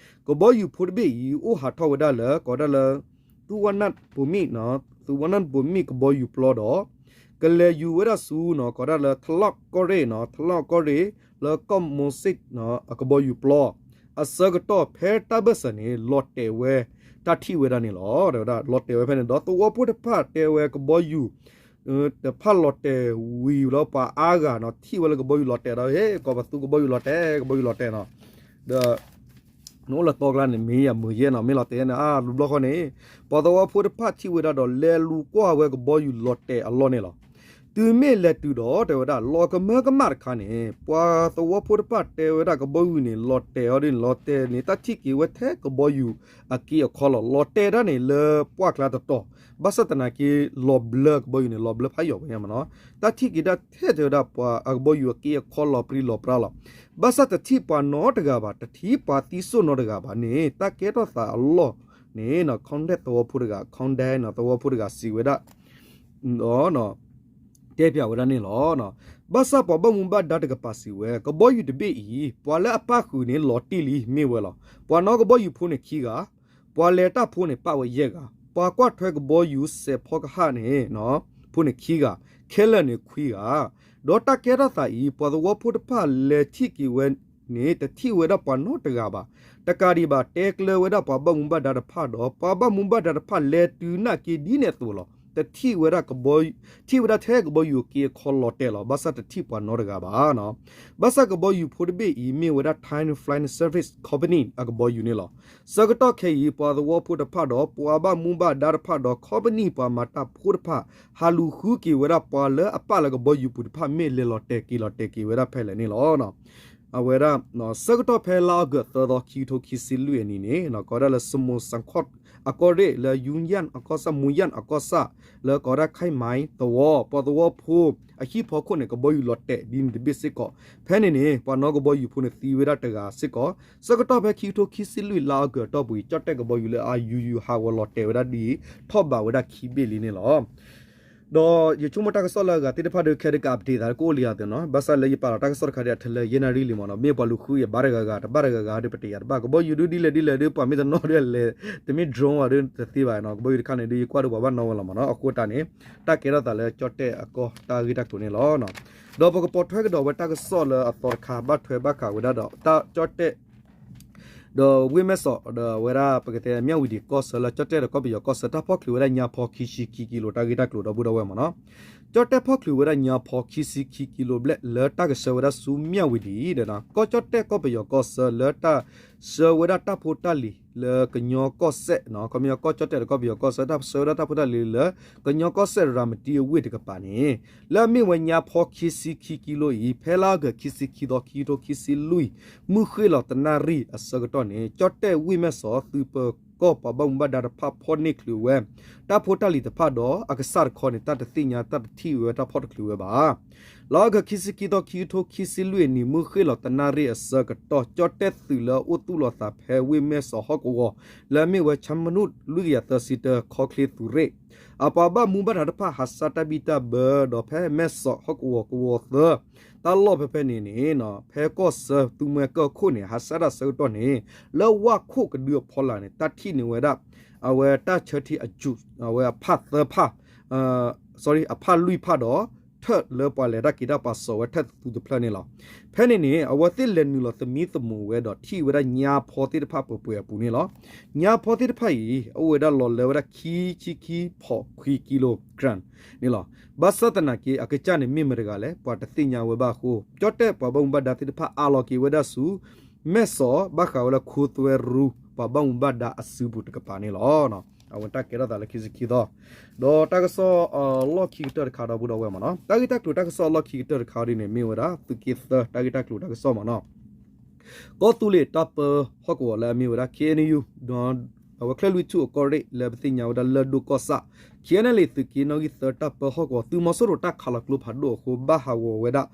ကဘီယူၤဖိတဘ့ၣ်အံၤ အိၣ်ဟးထီၣ်ဝဲဒၣ်လၢ ကိးဒၣ်လၢ သုးဝဲနၢ်ပူၤမံၣ် သုးဝဲနၢ်ပူၤမံၣ်ကဘီယူၤပျီဒီး ကလဲၤယူၤဝဲဒၣ်ဆူနီၤ ကိးဒၣ်လၢ ထလီၣ်ကီၢ်ရ့ၣ်နီၤ ထလီၣ်ကီၢ်ရ့ၣ် လၢကီၢ်မိၤစ့ၣ်နီၤ အကဘီယူၤပျီ အဆၢကတီၢ်ဖဲတၢ်ဘၢၣ်စၢၤန့ၣ် လီၤတဲာ်ဝဲ တၢ်ထံၣ်ဝဲဒၣ်န့ၣ်လီၤ တဲဝဲဒၣ် လီၤတဲာ်ဝဲဖဲန့ၣ်ဒီး သဝီဖိတဖၣ်တဲဝဲကဘီယူၤ တဖၣ်လီၤတဲာ်ဝံၤလီၤ ပှၤအါဂၤနီၤ ထံၣ်ဝဲလၢကဘီယူၤလီၤတဲာ်ဒီး ဟ့ၣ် ကိးပသူကဘီယူၤလီၤတဲာ် ကဘီယူၤလီၤတဲာ်နီၤ ဒီး နအိၣ်လၢသီကျါန့ၣ် မ့ၢ်ယၤမုာ်ယဲၢ်နီၤ မ့ၢ်လီၤတဲာ်န့ၣ် အါ လူၤဘျီဃီန့ၣ် ပှၤသဝီဖိတဖၣ်ထံၣ်ဝဲဒၣ်ဒီး လဲၤလူၤကွၢ်ဝဲကဘီယူၤလီၤတဲာ်အလီၢ်န့ၣ်လီၤ. တုၤမ့ၢ်လဲၤတုၤဒီး တဲဝဲဒၣ် လီၤကမၢကမၣ်တခါန့ၣ် ပှၤသဝီဖိတဖၣ်တဲဝဲဒၣ်ကဘီယူၤန့ၣ် လီၤတဲာ်အီၤဒ်န့ၣ် လီၤတဲာ်န့ၣ် တၢ်ထံၣ်က့ၤဝဲထဲကဘီယူၤအက့အခီလီၤ လီၤတဲာ်ဒၣ်န့ၣ်လၢပှၢ်ကျါတတီၤ ဘၣ်ဆၣ်သနာ်က့ လီၤဘျၢကဘီယူၤန့ၣ် လီၤဘျၢဖးယိာ်ဝဲညါမ့ၢ်နီၤ တၢ်ထံၣ်က့ၤဒၣ်ထဲတဲဝဲဒၣ် ပှၤအကဘီယူၤအက့အခီလီၤပြံလီၤပြါလီၤ ဘၣ်ဆၣ်တထံၣ်ပှၤနီတဂၤဘၣ် တထံၣ်ပှၤသံစိၣ်နီတဂၤဘၣ်န့ၣ် တၢ်ကဲထီၣ်သးအလီၢ်န့ၣ် ခီၣ်ဒဲၣ်သဝီဖိတဂၤ ခီၣ်ဒဲၣ်နီၤ သဝီဖိတဂၤစံးဝဲဒၣ် တဲပၠးဝဲဒၣ်န့ၣ်လီၤ. ဘၣ်ဆၣ်ပှၤဘၣ်မူဘၣ်ဒါတကပၤစံးဝဲ ကဘီယူၤတဘ့ၣ်အံၤ ပှၤလၢအပၣ်ဃုာ်န့ၣ် လီၤတံၢ်လံ မ့ၢ်ဝဲလီၤ. ပှၤနီၣ်ကဘီယူၤဖိန့ၣ်ခံဂၤ, ပှၤလဲၤတၢ်ဖိန့ၣ်ပၣ်ဝဲယဲၢ်ဂၤ, ပှၤကွၢ်ထွဲကဘီယူၤစဲးဖီကဟၣ်န့ၣ် နီၤ ပှၤဘၣ်မူဘၣ်ဒါဖိန့ၣ်ခံဂၤ, ခဲလၢာ်န့ၣ်ခွံဂၤ, ဒီးတၢ်ကဲထီၣ်သးအံၤ ပှၤသဝီဖိတဖၣ်လဲၤထံၣ်က့ၤဝဲန့ၣ် တထံၣ်ဝဲဒၣ်ပှၤနီတဂၤဘၣ်. တကးဒံးဘၣ် တဲကျၢၤဝဲဒၣ်ပှၤဘၣ်မူဘၣ်ဒါတဖၣ်ဒီး ပှၤဘၣ်မူဘၣ်ဒါတဖၣ်လဲၤတုၤနာ်က့ၤဒ်န့ၣ်အသိးလီၤ. တထံၣ်ဝဲဒၣ်ကဘီ, ထံၣ်ဝဲဒၣ်ထဲကဘီယူၤက့ၤအခီလီၤတဲာ်လီၤ. ဘၣ်ဆၣ်တထံၣ်ပှၤနီတဂၤဘၣ်နီၤ. ဘၣ်ဆၣ်ကဘီယူၤဖိတဘ့ᣣ်အံၤ မ့ၢ်ဝဲဒၣ် Thai Flying Service Company အကဘီယူၤန့ၣ်လီၤ. ဆၢကတီၢ်ခဲအံၤ ပှၤသဝီဖိတဖၣ်ဒီး ပှၤဘၣ်မူဘၣ်ဒါတဖၣ်ဒီး ခီပနံၣ်ပှၤမၤတၢ်ဖိတဖၣ် ဟးလူၤဃုက့ၤဝဲဒၣ်ပှၤလၢအပာ်လၢကဘီယူၤပူၤတဖၣ် မ့ၢ်လဲၤလီၤတဲာ်က့ၤလီၤတဲာ်က့ၤဝဲဒၣ်ဖဲလဲၣ်န့ၣ်လီၤ. အဝဲဒၣ် ဆၢကတီၢ်ဖဲလါအီကူးသၢသီ ခံကထိခံဆံလွံၢ်အနံၤန့ၣ် ကိးဝဲဒၣ်လၢ စမူးစၣ်ခီၣ် အကီၢ်ရ့ၣ်လၢ ယူယၣ်အကီၢ်ဆၣ် မူယၣ်အကီၢ်ဆၣ် လၢကိးဝဲဒၣ် ခဲမၢ်သဝီ ပှၤသဝီဖိအဟံၣ်ဖီခိၣ်န့ၣ် ကဘီယူၤလီၤတဲာ်ဒ်န့ၣ်တဘ့ၣ်စ့ၢ်ကီး. ဖဲန့ၣ်န့ၣ် ပှၤနီၣ်ကဘီယူၤဖိန့ၣ်သံဝဲဒၣ်တဂၤစ့ၢ်ကီး. ဆၢကတီၢ်ဖဲခံကထိခံဆံလွံၢ်လါအီကူးအတီၢ်ပူၤအံၤ ကၠီၣ်တဲၣ်ကဘီယူၤလၢအယူၤယူၤဟးဂီၤလီၤတဲာ်ဝဲဒၣ်ဒ်အံၤ ထီၣ်ဘးဝဲဒၣ်ခံဘ့ၣ်လံန့ၣ်လီၤ. ဒီးယဆိကမိၣ်တၢ်ကစီၣ်လၢအဂၤသ့ၣ်တဖၣ်ဒီး ခဲဒုးက update သးကအိၣ်လံအသိးနီၤ, ဘၣ်ဆၣ်လၢယပာ်လီၤတၢ်ကစီၣ်တခါဒီး အထလၢယဲၢ်နၣ်ရံၣ်လံမ့ၢ်နီၤ, မ့ၢ်ပှၤလူၤဃုယဘၣ်တဂၤဂၤ တဘၣ်တဂၤဂၤဒီး ပတယာ်တဘၣ် ကဘီယူၤဒုဒ်လဲၣ်ဒ်လဲၣ်ဒီး ပှၤမ့ၢ်တနီၣ်ဒီးလဲၤ တမ့ၢ် drone ဘၣ်ဒီးတသ့ဘၣ်နီၤ, ကဘီယူၤတခါန့ၣ်ဒီး ယကွၢ်ဒီးပှၤဘၣ်နီၣ်ဝဲလီၤမ့ၢ်နီၤ. အဃိတၢ်န့ၣ် တၢ်ကဲထီၣ်သးလၢကၠီၣ်တဲၣ်အကီၢ်တၢ်ဂ့ၢ်တၢ်ကျိၤန့ၣ်လီၤ. ဒီးပကပိာ်ထွဲကဒီးဝဲတၢ်ကစီၣ်လၢအသီတခါ ဘၣ်ထွဲဘၣ်ဃးဝဲဒၣ်ဒီး တၢ်ကၠီၣ်တဲၣ် ဒီးဝ့ၢ်မဲၢ်စီး ဒီးဝဲဒၣ်ပကတဲမၠၣ်ဝတံၤကီၢ်ဆၢလၢကၠီၣ်တဲၣ်ဒီးကီၢ်ပယီၤကီၢ်ဆၢ တၢ်ဖီၣ်ချုးဝဲဒၣ်ညါဖီခံဆံခံကံလိၤ တၢ်ဂ့ၢ်တၢ်ကျိၤဒီပုၢ်ဒီဝဲၢ်မ့ၢ်နီၤ. ကၠီၣ်တဲၣ်ဖီၣ်ချုးဝဲဒၣ်ညါဖီခံဆံခံကံလိၤဘျဲၣ် လၢတၢ်ကဆှၢဝဲဒၣ်ဆူမၠၣ်ဝတံၤဒီး ကီၢ်ကၠီၣ်တဲၣ်ကီၢ်ပယီၤကီၢ်ဆၢ လၢတၢ်ဆှၢဝဲဒၣ်တၢ်ဖိတၢ်လံၤလၢကညီကီၢ်စဲၣ်, ခီပညီကီၢ်ကၠီၣ်တဲၣ်ဒီးကီၢ်ပယီၤကီၢ်ဆၢ တၢ်ဆှၢဝဲဒၣ်တၢ်ဖိတၢ်လံၤလၢကညီကီၢ်စဲၣ်ရၤမတံအဝ့ၢ်တကပၤန့ၣ် လၢအမ့ၢ်ဝဲညါဖီခံဆံခံကံလိၤအံၤ ဖဲလါအီကူးခံဆံခံသီ ခံကထိခံဆံလွံၢ် မုၢ်ဃ့ၢ်လီၤတနၣ်ရံၣ်အဆၢကတီၢ်န့ၣ် ကၠီၣ်တဲၣ်ဝ့ၢ်မဲၢ်စီးသုးပၢၤကီၢ်ပှၤဘၣ်မူဘၣ်ဒါတဖၣ်ဖီၣ်န့ၢ်ချုးဝဲ တၢ်ဖိတၢ်လံၤတဖၣ်ဒီး အကစၢ်တခီန့ၣ် တၢ်တသ့ၣ်ညါတၢ်တထံၣ်ဝဲတၢ်ဖီၣ်တချုးဝဲဘၣ်. လါအီကူးခံဆံခံသီ ခံကထိခံဆံလွံၢ်အနံၤ မုၢ်ဃ့ၢ်လီၤတနၣ်ရံၣ်အဆၢကတီၢ် ကၠီၣ်တဲၣ်သုးလၢအအိၣ်သူၣ်လီၤသးဖဲဝ့ၢ်မဲၢ်စီးဟီၣ်ကဝီၤ လၢအမ့ၢ်ဝဲ ခၠၣ်မနူၣ် လွံၢ်ကယၤသၢဆံတၢ ခီချ့သုးရ့ၣ် အပှၤဘၣ်မူဘၣ်ဒါတဖၣ် ဟးစၢ်တၢ်ဘံၣ်တၢ်ဘၢဒီး ဖဲမဲၢ်စီးဟီၣ်ကဝီၤကဝီၤသၢ တၢ်လီၢ်ဖဲဖဲန့ၣ်န့ၣ် ဖဲကီၢ်ဆၢသုးမွဲကၢၢ်ခိၣ်န့ၣ် ဟးစၢ်တၢ်ဆၢကတီၢ်န့ၣ် လၢဝၣ်ခိၣ်ကဒုအဖီလာ်န့ၣ် တၢ်ထံၣ်န့ၢ်ဝဲဒၣ် အဝဲတၢ်ဆၢထံအကူး အဝဲအဖၣ်သၢဖၣ် sorry အဖၣ်လွံၢ်ဖၣ်ဒီး ထၢၣ်လၢပှၤလဲၤတၢ်က့ၤတၢ်ပာ်စီၤဝဲထၢၣ်သူတဖျၢၣ်န့ၣ်လီၤ. ဖဲန့ၣ်န့ၣ် အဝဲသ့ၣ်လဲၤနုာ်လီၤသမံသမိးဝဲဒီးထံၣ်ဝဲဒၣ်ညါဖီသ့ၣ်တဖၣ်ပှဲၤပှဲၤအပူၤန့ၣ်လီၤ. ညါဖီသ့ၣ်တဖၣ်အံၤ အိၣ်ဝဲဒၣ်လီၤလၢဝဲဒၣ်ခံဆံခံဖီးခွံကံလိၤကရၣ်န့ၣ်လီၤ. ဘၣ်ဆၣ်သနာ်က့ အကစၢ်န့ၣ်မ့ၢ်မတၤတဂၤလဲၣ် ပှၤတသ့ၣ်ညါဝဲဘၣ်အဃိ ကၠီၣ်တဲၣ်ပှၤဘၣ်မူဘၣ်ဒါသ့ၣ်တဖၣ်အးလီၤက့ၤဝဲဒၣ်ဆူ မဲၢ်စီး ဘၣ်ဃးဝဲလၢခိသွဲရူ ပှၤဘၣ်မူဘၣ်ဒါအစုပူၤတကပၤန့ၣ်လီၤ. အဝဲတၢ်ကဲထီၣ်သးလၢခံဆံခံသီ ဒီးတၢ်ကစီၣ်အလီၢ်ခံကတၢၢ်တခါဒီပုၢ်ဒီဝဲၢ်မ့ၢ်နီၤ, တၢ်ဂ့ၢ်တၢ်ကျိၤတၢ်ကစီၣ်အလီၢ်ခံကတၢၢ်တခါဒ်န့ၣ် မ့ၢ်ဝဲဒၣ် သုးက့သၢ တၢ်ဂ့ၢ်တၢ်ကျိၤတၢ်ကစီၣ်မ့ၢ်နီၤ, ကီၢ်သူလ့ၤတၢ်ပၢဟီၣ်ကဝီၤလၢအမ့ၢ်ဝဲဒၣ် ခ့ၣ်အဲၣ်ယူၣ် အဝဲချၢၣ်လွံၢ်ထူၣ်အကီၢ်ရ့ၣ်လၢပသ့ၣ်ညါဝဲဒၣ်လၢၢ်ဒိၣ်ကီၢ်ဆၣ် ခ့ၣ်အဲၣ်ယူၣ် သုးက့နီၣ်ဂံၢ်သၢတၢ်ပၢဟီၣ်ကဝီၤ သုးမီၤစိရိၤတၢ်ခးလီၤကျိဖးဒိၣ်အဃိ ဘၣ်ဟးဂီၤဝဲဒၣ်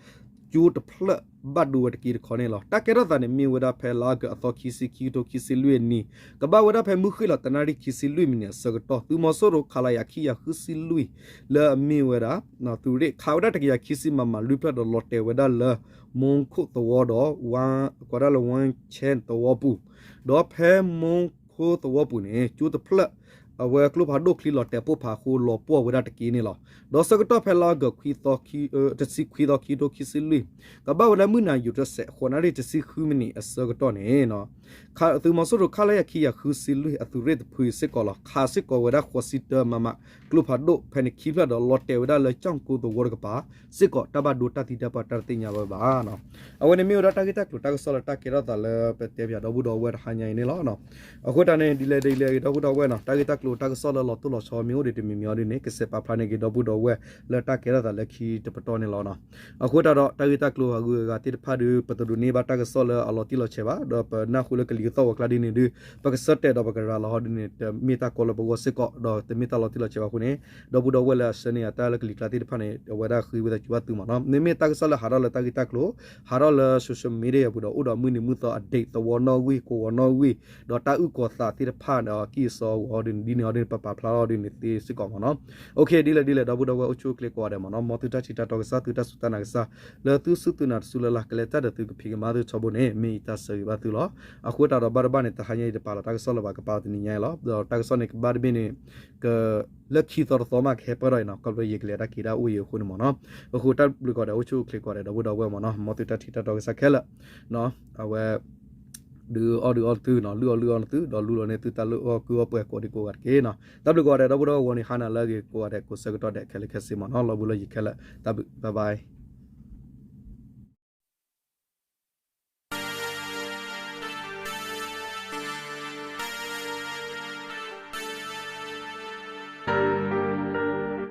ကၠိတဖျၢၣ်ဘၣ်ဒိဝဲတက့ၢ်တခီန့ၣ်လီၤ. တၢ်ကဲထီၣ်သးန့ၣ်မ့ၢ်ဝဲဒၣ်ဖဲလါအီကူးအသီခံဆံ ခံကထိခံဆံလွံၢ်အနံၤ ကဘၣ်ဝဲဒၣ်ဖဲမုၢ်ဃ့ၢ်လီၤတနၣ်ရံၣ်ခံဆံလွံၢ်မံးနံးအဆၢကတီၢ် သုးမီၤစိရိၤခလရ ခံကယၤဃုဆံလွံၢ် လၢအမ့ၢ်ဝဲဒၣ် သုးရ့ၣ် ခးဝဲဒၣ်တကယၤခံဆံ မမ လွံၢ်ဖျၢၣ်ဒီးလီၤတဲာ်ဝဲဒၣ်လၢ မူခိၣ်သဝီဒီး ကိးဒၣ်လၢ ဝၣ်ဆဲၣ်သဝီပူၤ, ဒီးဖဲမူခိၣ်သဝီပူၤန့ၣ် ကၠိတဖျၢၣ် အဝဲကျိဖးဒိၣ်ချံလီၤတဲာ်ပိၢ်ဖးအဃိ လီၤပှီၢ်ဝဲဒၣ်တက့ၢ်န့ၣ်လီၤ. ဒီးဆၢကတီၢ်ဖဲလါအီကူး တဆံခွံသီ ခံကထိခံဆံလွံၢ် ကဘၣ်ဝဲလၢမုၢ်နၤယူၤတစဲး ဃိးနၣ်ရံၣ်တဆံဃုမံးနံးအဆၢကတီၢ်န့ၣ် သုးမီၤစိရိၤခလရ ခံကယၤဃုဆံလွံၢ် အသုးရ့ၣ်တဖုစ့ၢ်ကီးလီၤ. ခးစ့ၢ်ကီးဝဲဒၣ်ဃိးဆံတၢ မမ ကျိဖးဒိၣ်ဖဲန့ၣ်ခံဖျၢၣ်ဒီး လီၤတဲာ်ဝဲဒၣ်လၢကၠီၣ်ကိသဝီတကပၤစ့ၢ်ကီး တၢ်ဘၣ်ဒိတၢ်သံတၢ်ပှၢ်တၢ်တသ့ၣ်ညါဝဲဘၣ်. အဝဲန့ၣ်မ့ၢ်ဝဲဒၣ်တၢ်ဂ့ၢ်တၢ်ကျိၤတၢ်ကစီၣ်လၢတၢ်ကဲထီၣ်သးလၢပတဲပၠးဒီပုၢ်ဒီဝဲၢ်တဟါညါအံၤန့ၣ်လီၤ. အဃိတၢ်န့ၣ် ဒ်လဲၣ်ဒ်လဲၣ်ဂ့ၤ ဒီပုၢ်ဒီဝဲၢ်နီၤ တၢ်ဂ့ၢ်တၢ်ကျိၤတၢ်ကစီၣ်လၢလီၤတိၢ်လီၤဆီမ့ၢ်အိၣ်ဒံးတမံၤမံၤအီၤဒ်န့ၣ် ကစဲးပာ်ဖျါန့ၢ်က့ၤဒီပုၢ်ဒီဝဲၢ်လၢတၢ်ကဲထီၣ်သးလၢခံတပတီၢ်န့ၣ်လီၤ. အဃိတၢ်ဒီးတၢ်ဂ့ၢ်တၢ်ကျိၤအဂုၤအဂၤသ့ၣ်တဖၣ်ဒီး ပတဒိးန့ၢ်ဘၣ်တၢ်ကစီၣ်လၢအလီၤတံၢ်လီၤဆဲးဘၣ် ဒီးပနၢ်ဟူလၢကလံၤကသီၣ်ဝဲၤကျါဒ်န့ၣ်ဒီး ပကဆၢတဲာ်ဒီးပကရၤလီၤဟီဒ်န့ၣ် တမ့ၢ်တၢ်ကီလၢပဂီၢ်စ့ၢ်ကီး ဒီးတမ့ၢ်တၢ်လီၤတံၢ်လီၤဆဲးဘၣ်အဃိန့ၣ် ဒီပုၢ်ဒီဝဲၢ်လၢအဆှၢန့ၢ်ယၤတၢ်လၢကလံၤကျါသ့ၣ်တဖၣ်န့ၣ် အဝဲဒၣ်ဃ့ဝံသးစူၤဘၣ်သုမ့ၢ်နီၤ. မ့မ့ၢ်တၢ်ကစီၣ်လၢဟးထီၣ်လၢတၢ်ဂ့ၢ်တၢ်ကျိၤ ဟးထီၣ်လၢ social media ပူၤဒီး အိၣ်ဒီးမုၢ်နံၤမုၢ်သီ update သဝီနီၣ်ဂံၢ် ကိးဂီၤနီၣ်ဂံၢ် ဒီးတၢ်အုၣ်ကီၤသးသ့ၣ်တဖၣ်ဒီး အကံၢ်အစီအဂီၢ်ဒ်န့ၣ် ဒ်န့ၣ်အီၤဒ်န့ၣ် ပပာ်ဖျါထီၣ်ဒ်န့ၣ်သ့စ့ၢ်ကီးမ့ၢ်နီၤ. အိၣ်ခ့ ဒ်လဲၣ်ဒ်လဲၣ် ဒီပုၢ်ဒီဝဲၢ်အိၣ်ဆူၣ်အိၣ်ချ့ကိးဂၤဒဲးမ့ၢ်နီၤ, မ်သုတၢ်ထံၣ်တၢ်တီကစၢ် သုတၢ်စူၢ်တၢ်နာ်ကစၢ် လၢသုစူၢ်သုနာ်တစူၢ်လၢ်လၢ် ကလဲၤတၢ်ဒီးသုကဖံးကမၤသုထီဘိန့ၣ် မ့ၢ်ယတၢ်ဆၢဂ့ၤဘၣ်သုလီၤ. အဃိသတးဒီးဘၣ်တဘၣ်န့ၣ် တဟါညါအံၤတပာ်လီၤတၢ်ကစီၣ်လၢၤဘၣ် ကပာ်လီၤတနံၤညါအံၤလီၤ. ဒီးတၢ်ကစီၣ်န့ၣ် ကဘၣ်တဘ့ၣ်န့ၣ် က လၢခံသီတသီမးကဟဲပၢၢ်ထီၣ်အံၤနီၤ, ခီဖျိယကလဲၤတၢ်က့ၤတၢ်အိၣ်အံၤအဃိန့ၣ်မ့ၢ်နီၤ. အဃိတၢ်ဘျုးကိးဂၤဒဲး အိၣ်ဆူၣ်အိၣ်ချ့ကိးဂၤဒဲး ဒီပုၢ်ဒီဝဲၢ်မ့ၢ်နီၤ, မ်သုတၢ်ထံၣ်တၢ်တီကစၢ်ခဲလၢာ် အဝဲ ဒုးအီၣ်ဒုးအီနသုနီၤ, လုၢ်အီၣ်လုၢ်အီနသု ဒီးလုၢ်လီၤန့ၢ်သုတၢ်လုၢ်အီၣ်ကုၢ်အီၣ်ပှဲၤကိးဒံကိးဂၤတက့ၢ်နီၤ. တၢ်ဘျုးကိးဂၤဒဲး ဒီပုၢ်ဒီဝဲၢ် ဂီၤနံၤဟါနၤလၢအဂ့ၤကိးဂၤဒဲး ကိးဆၢကတီၢ်ဒဲးခဲလၢာ်ခဲဆ့မ့ၢ်နီၤ, လီၤဘှံးလီၤယံၤခဲလၢာ် တၢ်ဘျုး bye bye.